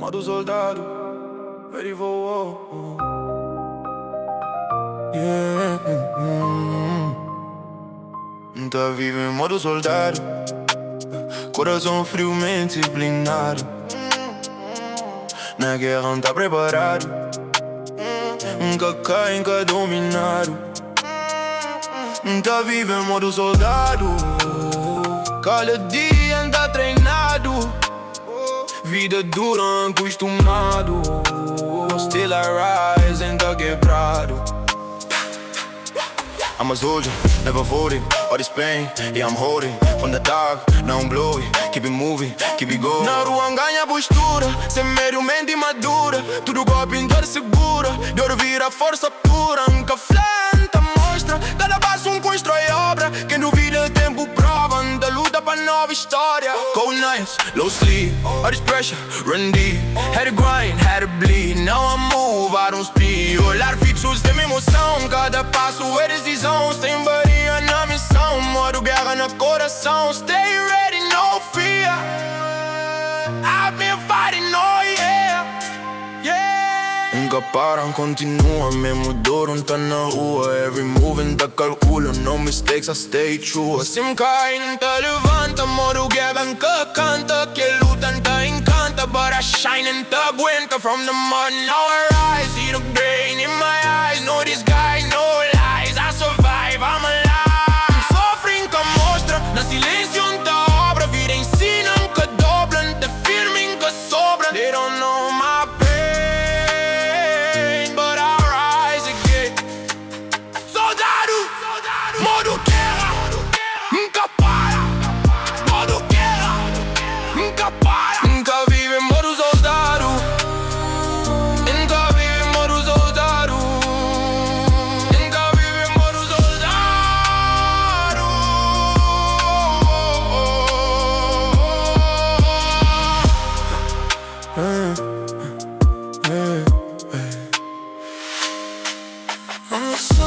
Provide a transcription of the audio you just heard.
Modo soldado, ready for war. Yeah. Tá vive em modo soldado, coração frio, mente blindado. Na guerra não tá preparado, nunca cai, nunca dominado. Tá vive em modo soldado, cada dia tá treinado. Vida dura, acostumado. Still I rise, tá quebrado. I'm a soldier, never folding. All this pain, yeah, I'm holding. From the dark, now I'm blowing. Keep it moving, keep it going. Na rua ganha postura, sem medo, mente madura. Tudo golpe em dor segura. Dor vira força pura. Nunca flenta, mostra. Cada passo um constrói obra. Quem duvida, tempo prova. Anda luta pra nova história. Cold nights, low sleep. All this pressure, run deep. Had to grind, had to bleed. Now I move, I don't speed. Olhar fixo sem emoção. Cada passo é decisão. Sem barreira na missão. Modo guerra no coração. Stay ready, no fear. I've been fighting all year. Yeah. Nunca param, continua. Mesmo dor, não tá na rua. Every move tá calculo. No mistakes, I stay true. Se me cai, não tá levanta. Modo guerra nunca canta. Que luta, tá encanta. But I shine and tá aguenta. From the mud, now I rise. See the pain in my eyes. No disguise, no lies. I survive, I'm alive. Sofre, nunca mostra. Na silêncio, tá obra. Vida ensina, nunca dobra. Tá firme, nunca sobra. They don't know my pain, but I rise again. Soldado, modo guerra, nunca para. Modo guerra, nunca para. Nunca vive modo soldado. Nunca vive modo soldado. Nunca vive modo soldado. I'm a soldier.